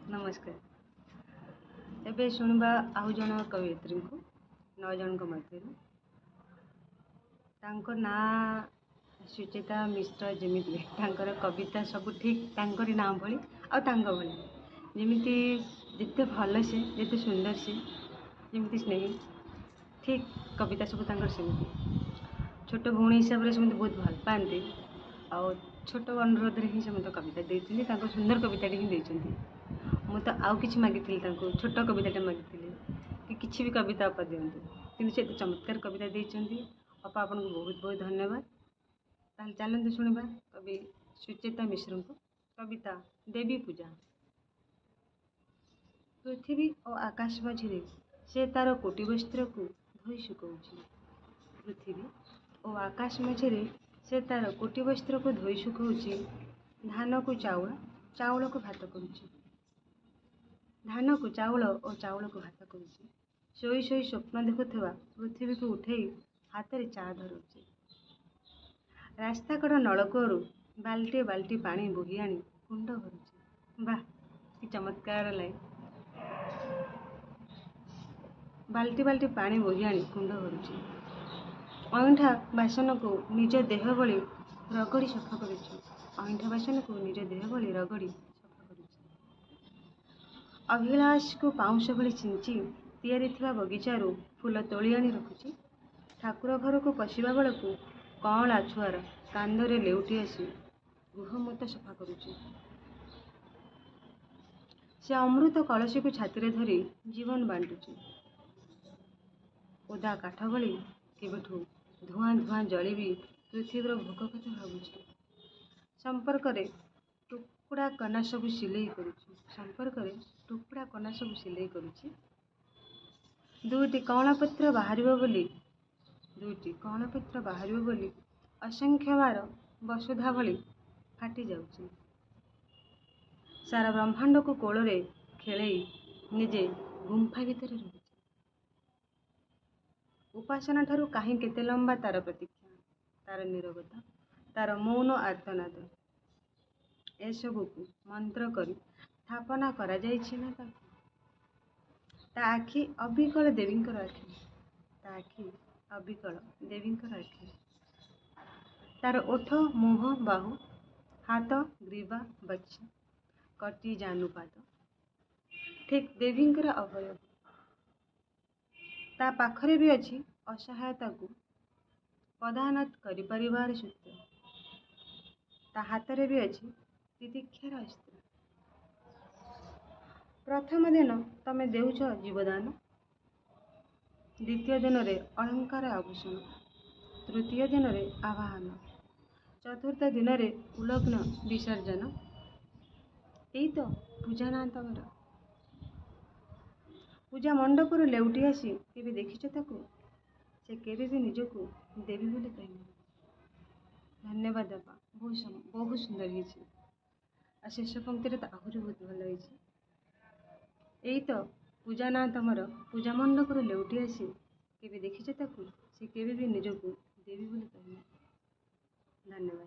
ନମସ୍କାର। ଏବେ ଶୁଣିବା ଆଉ ଜଣେ କବୟିତ୍ରୀଙ୍କୁ, 9 ଜଣଙ୍କ ମଧ୍ୟରୁ। ତାଙ୍କ ନାଁ ସୁଚେତା ମିଶ୍ର। ଯେମିତି ତାଙ୍କର କବିତା ସବୁ ଠିକ୍ ତାଙ୍କରି ନାଁ ଭଳି ଆଉ ତାଙ୍କ ଭଳି। ଯେମିତି ଯେତେ ଭଲ ସେ, ଯେତେ ସୁନ୍ଦର ସେ, ଯେମିତି ସ୍ନେହୀ, ଠିକ୍ କବିତା ସବୁ ତାଙ୍କର ସେମିତି। ଛୋଟ ଭଉଣୀ ହିସାବରେ ସେମିତି ବହୁତ ଭଲ ପାଆନ୍ତି ଆଉ ଛୋଟ ଅନୁରୋଧରେ ହିଁ ସେ ମୋତେ କବିତା ଦେଇଛନ୍ତି। ତାଙ୍କ ସୁନ୍ଦର କବିତାଟି ହିଁ ଦେଇଛନ୍ତି। ମୁଁ ତ ଆଉ କିଛି ମାଗିଥିଲି ତାଙ୍କୁ, ଛୋଟ କବିତାଟେ ମାଗିଥିଲି କି କିଛି ବି କବିତା ଅପା ଦିଅନ୍ତୁ, କିନ୍ତୁ ସେ ଏତେ ଚମତ୍କାର କବିତା ଦେଇଛନ୍ତି। ଅପା, ଆପଣଙ୍କୁ ବହୁତ ବହୁତ ଧନ୍ୟବାଦ। ତାହେଲେ ଚାଲନ୍ତୁ ଶୁଣିବା କବି ସୁଚେତା ମିଶ୍ରଙ୍କ କବିତା ଦେବୀ ପୂଜା। ପୃଥିବୀ ଓ ଆକାଶ ମଝିରେ ସେ ତାର କୋଟି ବସ୍ତ୍ରକୁ ଧୋଇ ଶୁଖାଉଛି। ପୃଥିବୀ ଓ ଆକାଶ ମଝିରେ ସେ ତାର କୋଟି ବସ୍ତ୍ରକୁ ଧୋଇ ଶୁଖାଉଛି। ଧାନକୁ ଚାଉଳ, ଚାଉଳକୁ ଭାତ କରୁଛି। ଧାନକୁ ଚାଉଳ ଓ ଚାଉଳକୁ ଭାତ କରୁଛି। ଶୋଇ ଶୋଇ ସ୍ୱପ୍ନ ଦେଖୁଥିବା ପୃଥିବୀକୁ ଉଠେଇ ହାତରେ ଚା ଧରଉଛି। ରାସ୍ତାକଡ଼ ନଳକୂଅରୁ ବାଲ୍ଟିଏ ବାଲ୍ଟି ପାଣି ବୋହି ଆଣି କୁଣ୍ଡ ଭରୁଛି। ବାଃ, କି ଚମତ୍କାର ଲାଇନ୍! ବାଲ୍ଟି ବାଲ୍ଟି ପାଣି ବୋହି ଆଣି କୁଣ୍ଡ ଭରୁଛି। ଅଇଁଠା ବାସନକୁ ନିଜ ଦେହ ଭଳି ରଗଡ଼ି ସଫା କରୁଛି। ଅଇଁଠା ବାସନକୁ ନିଜ ଦେହ ଭଳି ରଗଡ଼ି ସଫା କରୁଛି। ଅଭିଳାଷକୁ ପାଉଁଶ ଭଳି ଛିଞ୍ଚି ତିଆରି ଥିବା ବଗିଚାରୁ ଫୁଲ ତୋଳି ଆଣି ରଖୁଛି। ଠାକୁର ଘରକୁ ପଶିବା ବେଳକୁ କଅଁଳା ଛୁଆର କାନ୍ଧରେ ଲେଉଟି ଆସି ଗୁହମୂତ ସଫା କରୁଛି। ସେ ଅମୃତ କଳସୀକୁ ଛାତିରେ ଧରି ଜୀବନ ବାଣ୍ଟୁଛି। ଓଦା କାଠ ଭଳି କେବେଠୁ ଧୂଆଁ ଧୂଆଁ ଜଳି ବି ପୃଥିବୀର ଭୋକ କଥା ଭାବୁଛି। ସମ୍ପର୍କରେ ଟୁକୁଡ଼ା କନା ସବୁ ସିଲେଇ କରୁଛି। ସମ୍ପର୍କରେ ଟୁକୁଡ଼ା କନା ସବୁ ସିଲେଇ କରୁଛି। ଦୁଇଟି କଅଁଳା ପତ୍ର ବାହାରିବ ବୋଲି, ଦୁଇଟି କଅଁଳା ପତ୍ର ବାହାରିବ ବୋଲି ଅସଂଖ୍ୟ ବାର ବସୁଧା ଭଳି ଫାଟି ଯାଉଛି। ସାରା ବ୍ରହ୍ମାଣ୍ଡକୁ କୋଳରେ ଖେଳେଇ ନିଜେ ଗୁମ୍ଫା ଭିତରେ ରହୁଛି। ଉପାସନା ଠାରୁ କାହିଁ କେତେ ଲମ୍ବା ତାର ପ୍ରତୀକ୍ଷା, ତାର ନୀରବତା, ତାର ମୌନ ଆର୍ତ୍ତନାଦ। ଏସବୁକୁ ମନ୍ତ୍ର କରି ସ୍ଥାପନା କରାଯାଇଛି ନା ତାକୁ। ତା ଆଖି ଅବିକଳ ଦେବୀଙ୍କର ଆଖି। ତା ଆଖି ଅବିକଳ ଦେବୀଙ୍କର ଆଖି। ତାର ଓଠ, ମୁହଁ, ବାହୁ, ହାତ, ଗ୍ରୀବା, ବକ୍ଷ, କଟି, ଜାନୁପାଦ ଠିକ୍ ଦେବୀଙ୍କର ଅବୟବ। ତା ପାଖରେ ବି ଅଛି ଅସହାୟତାକୁ ପଦାନତ କରିପାରିବାର ସୂତ୍ର। ତା ହାତରେ ବି ଅଛି ତିତିକ୍ଷାର ଅସ୍ତ୍ର। ପ୍ରଥମ ଦିନ ତମେ ଦେଉଛ ଜୀବଦାନ, ଦ୍ୱିତୀୟ ଦିନରେ ଅଳଙ୍କାର ଆଭୂଷଣ, ତୃତୀୟ ଦିନରେ ଆବାହନ, ଚତୁର୍ଥ ଦିନରେ ଉଲଗ୍ନ ବିସର୍ଜନ। ଏଇ ତ ପୂଜା ନାଁ ତମର। ପୂଜା ମଣ୍ଡପରୁ ଲେଉଟି ଆସି କେବେ ଦେଖିଛ ତାକୁ? ସେ କେବେ ବି ନିଜକୁ ଦେବୀ ବୋଲି କହିନି। ଧନ୍ୟବାଦ ଅପା, ବହୁତ ବହୁତ ସୁନ୍ଦର ହେଇଛି। ଆଉ ଶେଷ ପଙ୍କ୍ତିରେ ତ ଆହୁରି ବହୁତ ଭଲ ହେଇଛି। ଏଇ ତ ପୂଜା ନାଁ ତମର। ପୂଜା ମଣ୍ଡପରୁ ଲେଉଟି ଆସି କେବେ ଦେଖିଛ ତାକୁ? ସେ କେବେ ବି ନିଜକୁ ଦେବୀ ବୋଲି କହିନି। ଧନ୍ୟବାଦ।